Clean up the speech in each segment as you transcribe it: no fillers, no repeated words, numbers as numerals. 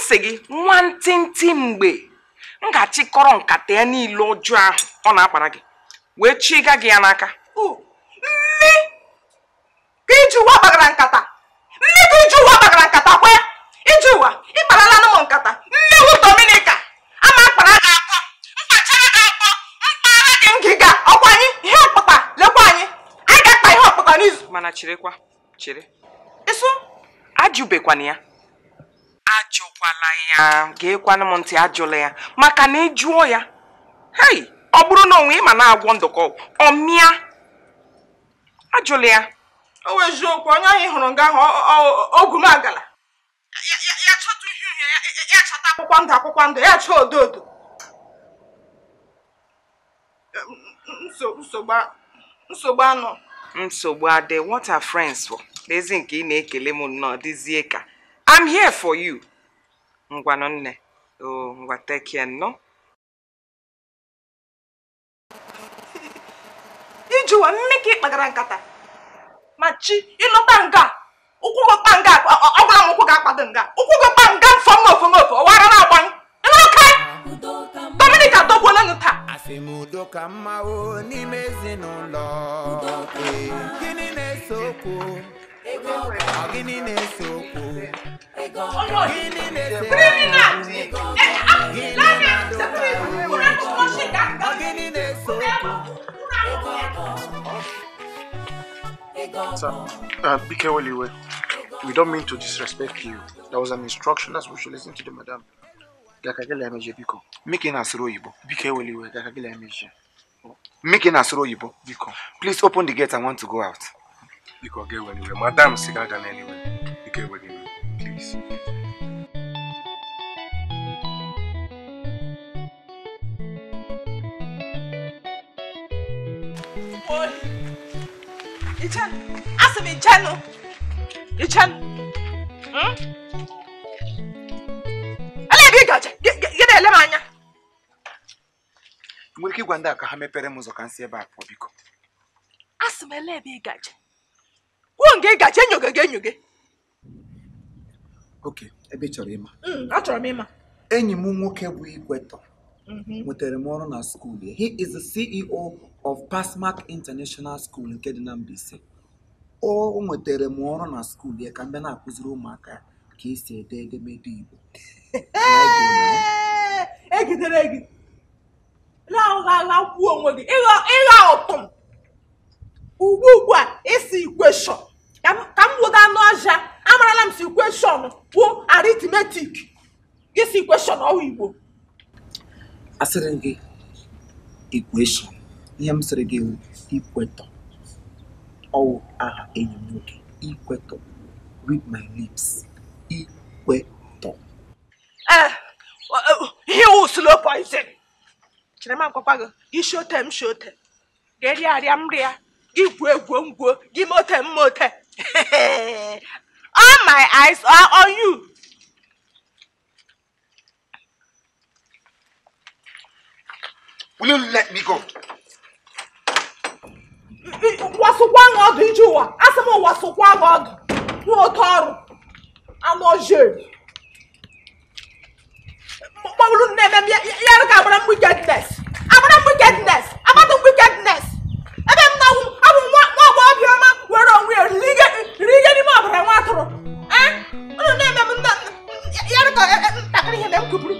sị gị nwantịntị mgbe m ga-achịkọrọ nkata ya niile ọjọọ ahụ ọ na-akpara gị wee chiga gị ya n'aka. Mmi ka iji ụwa kpagara nkata. Mmi ka iji ụwa kpagara nkata kwa ya. Iji ụwa ịkparala m nkata. Mmewu Dominica ama akpara gị akpọ mkpachara gị akpọ mkpara gị ngịga ọkwa anyị ihe ọkpụkpa lekwa anyị anyị ga-akpa ihe ọkpụkpa n'izu. Mana cherekwa chere. Ịsụ ajụbekwana ya. Ajụkwala ya. Geekwanụ m ntị ajụla ya maka na ị jụọ ya. Hei, ọ bụrụ na onwe ịma na-agwọ ndụkọ ọ mịa ajụla ya. O wee eziokwu onye ahụ hụrụ nga ahụ ogwumagala ya chọta uhie uhie ya chọta akwụkwọ ndụ ya chọọ odo odo. Nsogbu anọ. Nsogbu adị. What are friends for? N'ezi nke ị na-ekele m nnọọ dịzie ka I'm here for you. Ngwanụ nne. Oh, ngwa take care nnọọ. Ijuwa mme ka ị kpagara nkata ma chi ịlọta nga ụkwụ gị kpa nga ọ gwara m ụkwụ ga-akpado nga ụkwụ gị kpa nga mfọ ngofe ngofe ọwara na-agba ịnụrụ Dominica dọgbuola gị taa. Asị m udo ka mma o n'ime ezinụlọ. Gịnị na-ese okwu? Gịnị na-ese okwu? Gịnị na-ese Gịnị na-ese okwu? Sir, be careful, Iwe. We don't mean to disrespect you. There was an instruction. That's what you listen to the madam. Please open the gate. I want to go out. Biko, get well, Madam, anyway. Be careful, please. Ichenu, Ichenu, Ele bi gaje, gị na-ele m anya. Nwere ike ịgwa ndị a ka ha mepere m ụzọ ka m si ebe a pụọ biko. Asị m ele ebe ị gaje. Kwuo nke ị gaje enyoge gị enyoge. Okay, ebe ị chọrọ ịma. Achọrọ m ịma. Enyi m nwoke bụ Ikwetọ nwetara m ọrụ na skuul ya. He is the CEO of Passmark International School nke dị na Mbaise. O nwetara m ọrụ na skuul ya ka m bịa na-akụziri ụmụaka ka esi ede edemede Igbo. Egidere gị. Lagha kwuo onwe gị. Ịgha ụtụm. Ugbu a isi equation. Ka m wụda anụ ọhịa, amarala m si equation kwuo arithmetic. Gị si equation ọwụ Igbo. Asịrị gị equation. Ihe m sịrị gị Ikwetọ. Ọwụ aha enyi m nwoke. Ikwetọ. Read my lips. Ikwetọ. Ihe wụ slow poison. Chere m agwakwa gị, gị shi ote m shi ote. Gị rịa arịa m rịa. Gị gwuo egwuo m gwuo. Gị mee ote m mee ote. All my eyes are on you. Will you let me go? Wasụkwa aṅụ ọdụ ije ụwa. Asị m wasụkwa aṅụ ọdụ. N'otu ọrụ. Anụ ọjọọ. Mkpọbụrụ na-eme m ya ka agbara m wickedness. Agbara m wickedness. Agbata m wickedness. Ebe m na abụ nwa agbọghọbịa ọma were onwe ya rige n'ime ọbara nwa atụrụ. Unu na-eme m ya ka ntakịrị ihe na m kupụrụ.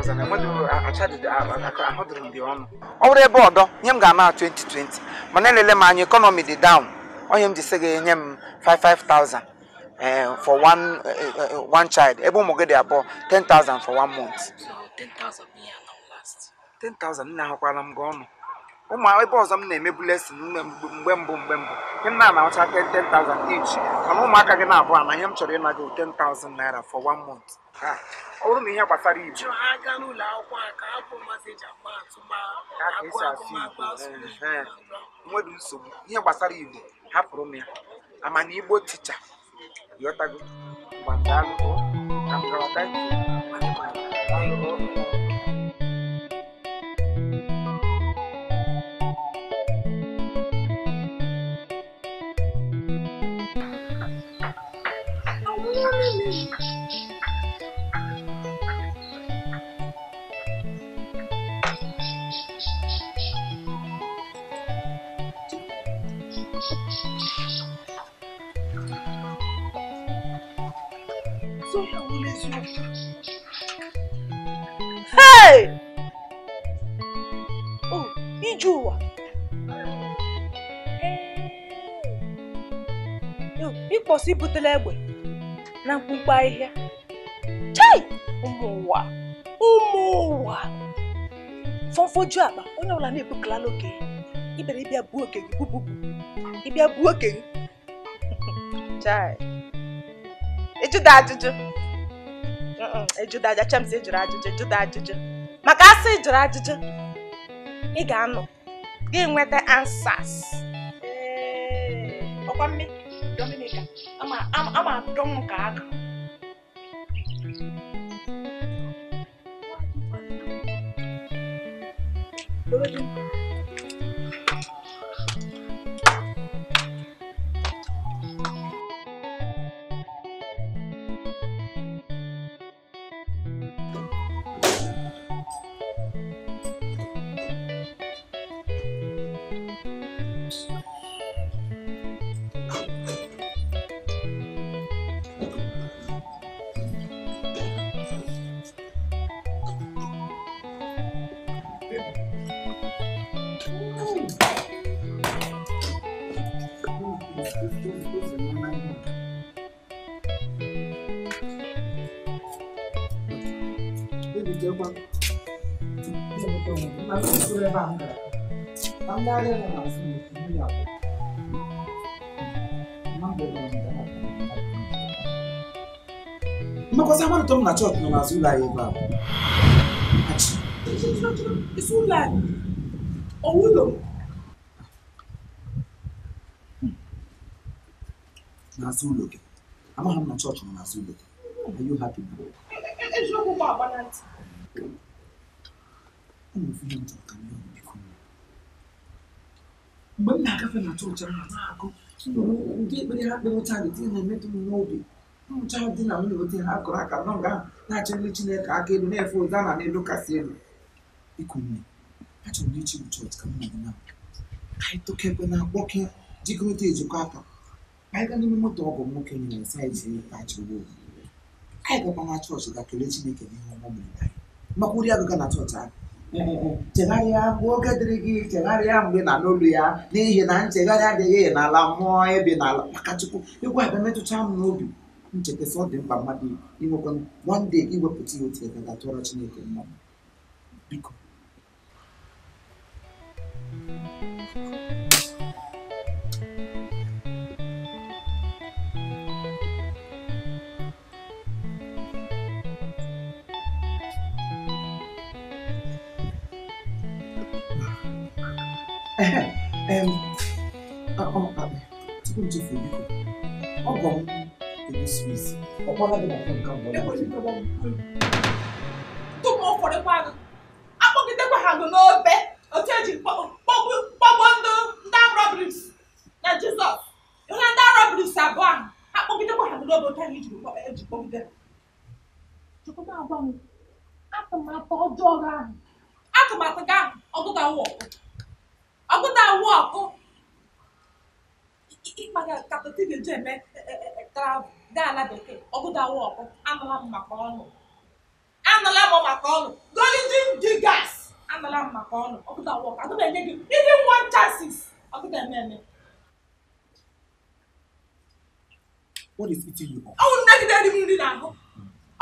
5,000. Achadị ahụdụrụ m dị ọnụ. Ọ bụrụ ebe ọdọ, nye m ga-ama 2020. Mana elele m anya economy dị down. Onye m ji sị gị nye m 55,000 for one child. Ebe ụmụ gị dị abụọ, 10,000 for one month. So 10,000 bụ ihe anọ last. 10,000 nna ahụkwala m gị ọnụ. Ụmụ ebe ọzọ m na-emebu lesson mgbe mbụ ihe m na-anacha 10,000 each, mana ụmụaka gị na-abụọ ana ihe m chọrọ ịna gị 10,000 naira for one month. Ọ bụrụ na ihe gbasara Igbo Jụọ ha gaa n'ụlọ akwụkwọ a ka hapụ maazị eji ama atụ ma ka agụ esi asụ agụmagụ Igbo asụsụ Igbo ehe, na ụlọ akwụkwọ. Nwere nsogbu ihe gbasara Igbo, hapụrụ m ya ama na Igbo teacher ghọtago. Gbadalụ ka m gawa. Thank you. Daalụ. Hey! Oh, ije ụwa. Hey! Ịkpọsị ibutela egbe na mkpumkpu ahịhịa. Chai! Ụmụ ụwa! Ụmụ ụwa! Fọmfoju akpa, onye ọbụla na-ebukalala oke ya. Ị bịara ịbịa buo oke gị bububu. Ịbịa buo oke gị. Chai! Ịjụda ajụjụ. Ịjụda ajụjụ, Chemsi jụrụ ajụjụ, ịjụda ajụjụ. Maka asị jụrụ ajụjụ, ị ga-anọ, gị nweta answers. Ee, ọkwa mme Dominica, ama adọ m ka agụ. Mmekwasị amalite m na chọọchị nọ n'azụ ụlọ anyị ebe a. Achi. Isi ụlọ anyị, ọwụlọ. N'azụ ụlọ gị. Amaghị m na chọọchị nọ n'azụ ụlọ gị. Are you happy now? Eziokwu m agba na ntị. Ụmụ ofu ihe m chọrọ ka m yọọ biko. Mgbe m na-agafe na chọọchị ahụ na-agụ ndị ekpere ha kpere ụcha dị na-emetụ m n'obi. Mmụcha di na nwunye ote ha kụrụ aka nọ nga na-achọrọ Chineke aka elu na-efe ụza na n'elu kasị elu. Biko nne, achọrọ m ichi chọọchị ka m nọ na ka anyị tokekwe na akpọke jikọrịta ejikọ aka. Anyị gaa n'ime moto ọgọ m nwoke nyere nsị anyị jiri kpachiri ụgwọ. Anyị gakwa na chọọchị ga kelee Chineke n'ihe ọma o mere anyị. Maka uri agụga na chọọchị ahụ. Chegharịa mgbe oge dịrị gị, chegharịa mgbe na n'olu ya, n'ihi na nchegharị adịghị n'ala mmụọ ebe n'ala maka Chukwu. Egwu abịa metụcha m n'obi. Nchetasị ọ dị mkpa mmadụ inwekwa one day iwepụta ya otu ebe ga-atụọrọ Chineke mma. Biko. Ehe, em, tupu m chefuo biko, ọgọ m ebe Swiss, ọ gwala gị na fon ka mgbe ọ na-eche. Tupu ụfọdụkwa gị, akpọgidekwa ha gị n'obe otu eji kpọgbuo ndị arọbris na Jizọs. Ihe ndị arọbris abụọ ahụ, akpọgidekwa ha gị n'obe otu ahụ eji kpọgide ha. Chukwuma agwa m atụmatụ ọjọọ gị ahụ, atụmatụ gị ahụ, ọgụda wọkụ. Ọgụda wọkụ. Ịkpaga nkata ị ga-eji eme travel gaa ala bekee, ọgụda wọkụ, anụla m maka ọnụ. Anala m maka ọnụ. Golden diggers. Anala m maka ọnụ. Ọkụta work. Adọ m enye gị even one chances. Ọkụta eme eme. What is eating you up? Ọwụ nne gị na-eri m nri n'ahụ.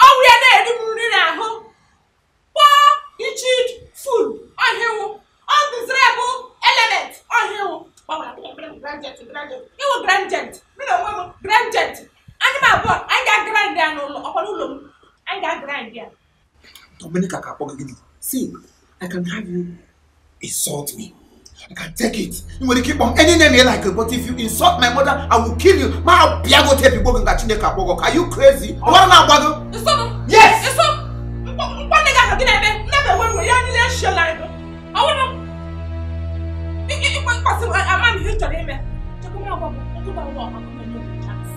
Ọwụ ya na-eri m nri n'ahụ. Poor ichid food. Ọhịwụ. Undesirable element. Ọhịwụ. Iwu grandgent. M na onwe m grandgent. Anyị ma abụọ, anyị ga-grind ya n'ụlọ. Ọkwa n'ụlọ m. Anyị ga-grind ya. Dominica ka akpọ gị gịnị? See, I can have you insult me. I can take it. You will keep on any name you like, but if you insult my mother, I will kill you. Ma biago tepi bogo nga Chineke akpọgọ. Are you crazy? What na agbago? Yes. Iso. Nkwa nne gị ahụ gị na-eme. Nne m ewe ya niile eshiela ego. Ọwụrụ. Ikwe mkpasị ama m ihe ị chọrọ ime. Chekwa m agwa m ọkụta ụlọ ọkụ na-enye m chance.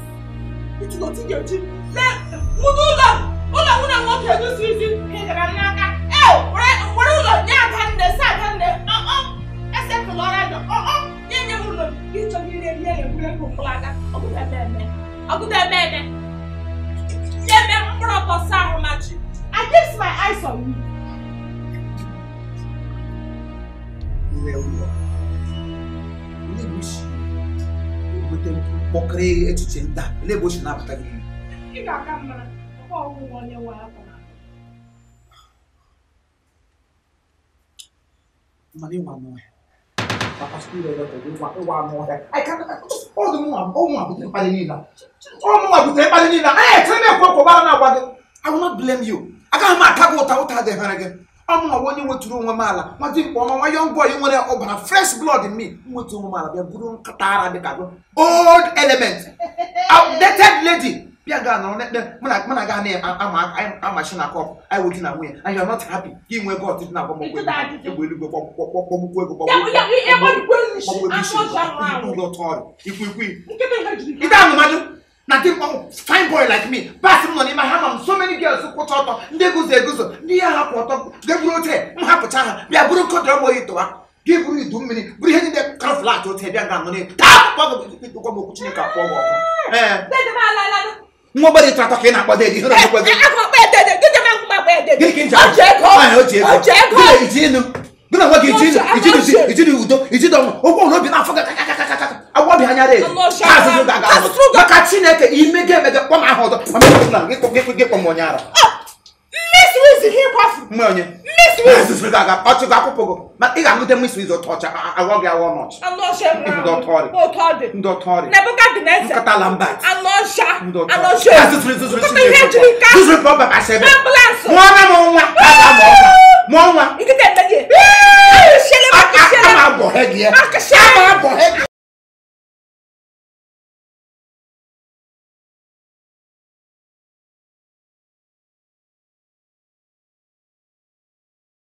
Ịtụrụ otu ga-eji lee nwụrụ ụlọ ụlọ nwụna nwoke edozi isi ka ị gara n'aka. Ee, were ụlọ nye Adanne, si Adanne, ọ I fix my eyes on you. I can't. All the more, I will not blame you. I can't out again. I'm not one you went to Mala. My young boy, you want to open a fresh blood in me. Old element, outdated lady. I'm a I will in away, and you're not happy. You will go to Nothing fine boy like me. Pass him on in my hand. So many girls who put out they go they go they have what they brought happen. We are broke the boy to give you 2 minutes. Bring the car flat to take money. Tap Nobody try talking about it. I'm a boy.